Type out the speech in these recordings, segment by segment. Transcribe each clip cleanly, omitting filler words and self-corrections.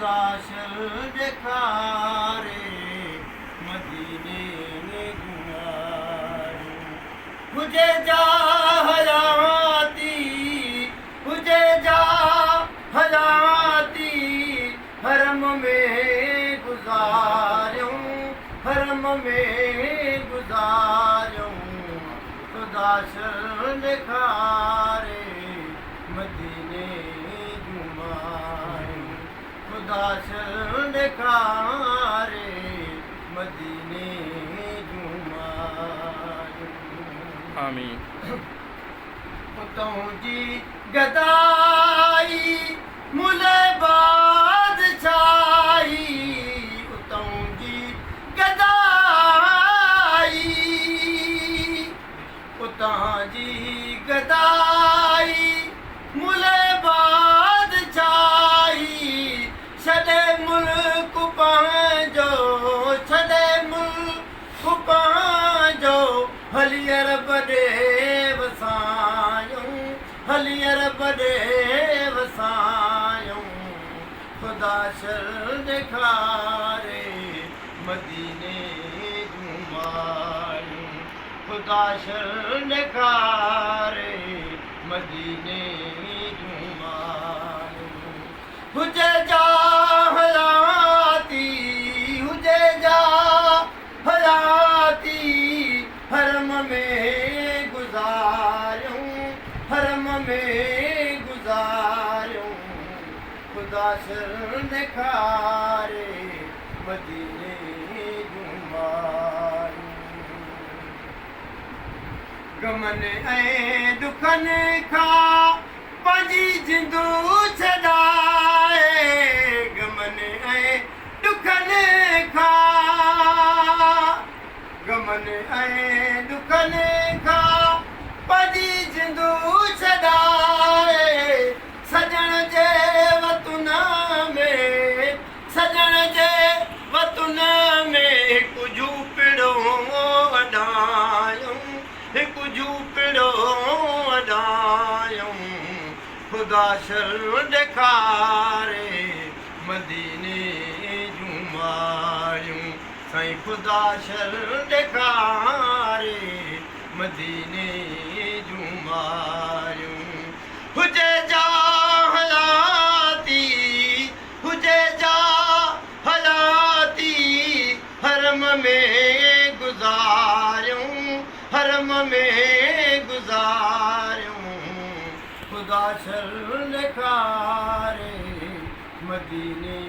خدا شل ڏيکاري مديني جون ماڙيون. هجي جا حياتي، هجي جا حياتي، حرم ۾ گذاريون، حرم ۾ گذاريون، خدا شل ڏيکاري مديني جون مايون، خدا شل ڏيکاري مديني جون مايون. آمين. اتئون جي گدائي ملي بادشاهي، اتئون جي گدائي، اتان جي گدائي ملي بادشاهي، ڇڏي ملڪ پنهنجو، ڇڏي ملڪ پنهنجو، هلي عرب ڏي وسايون، هلي عرب ڏي وسايون، خدا شل ڏيکاري مديني جون ماڙيون، خدا شل ڏيکاري مديني جون ماڙيون. هجي جا حياتي، هجي جا حياتي، حرم ۾ گذاريون، حرم ۾ گذاريون، خدا شل ڏيکاري مديني جون ماڙيون. غمن ۽ ڏکن کان پنهنجي جند ڇڏائي، غمن ۽ ڏکن کان، غمن ۽ ڏکن کان پنهنجي جند ڇڏائي، سڄڻ جي وطن ۾، سڄڻ جي وطن ۾، هڪ جهوپڙو اڏايون، هڪ جهوپڙو اڏايون، خدا شل ڏيکاري مديني جون ماڙيون، سائين خدا شل ڏيکاري مديني جون ماڙيون. هجي جا حياتي، هجي جا حياتي، حرم ۾ گذاريون، حرم ۾ گذاريون، خدا شل ڏيکاري مديني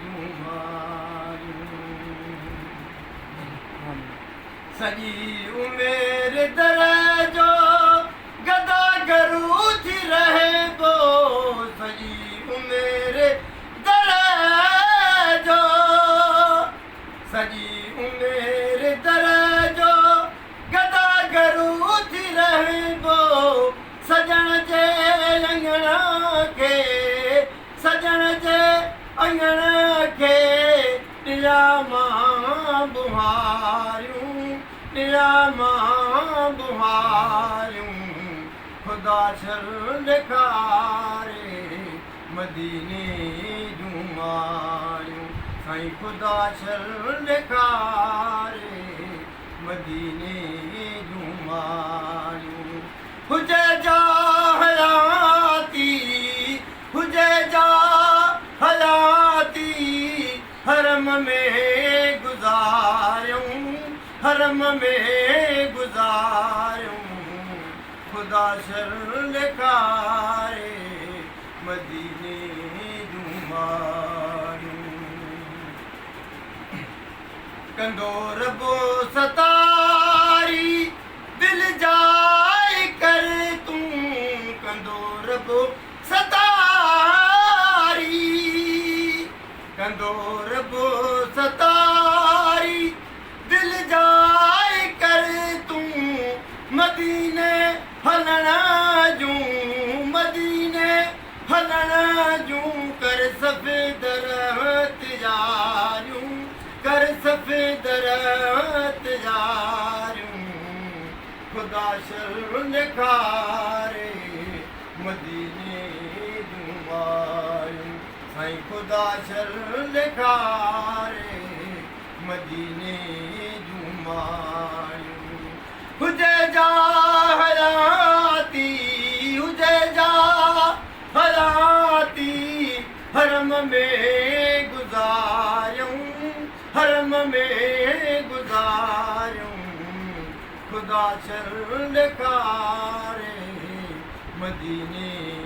جون ماڙيون. سڄي عمر در جو گدا گرو ٿي رهبو، سڄي عمر در جو، سڄي عمر در جو گدا گرو ٿي رهبو، سڄڻ جي اڱڻ کي، سڄڻ جي اڱڻ کي ڏيان مان ٻوهاريون، ڏيان مان ٻوهاريون، خدا شل ڏيکاري مديني جون ماڙيون، سائين خدا شل ڏيکاري مديني جون ماڙيون. هجي جا حياتي، هجي جا حياتي، حرم ۾ گذاريون، حرم ۾ گذاريون، خدا شل ڏيکاري مديني جون ماڙيون. ڪندو رب ستاري دل جائي ڪر تون، ڪندو رب ستاري، ڪندو رب ستاري دل جائي ڪر تون، مديني هلڻ جون، مديني هلڻ جون ڪر صفدر تياريون، ڪر صفدر تياريون، خدا شل ڏيکاري مديني جون مايون، سائين خدا. خدا شر ڏيکاري مديني جون ماڙيون. هجي جا حياتي، هجي جا حياتي حرم ۾ گذاريون، حرم ۾ گذاريون. خدا شر ڏيکاري مديني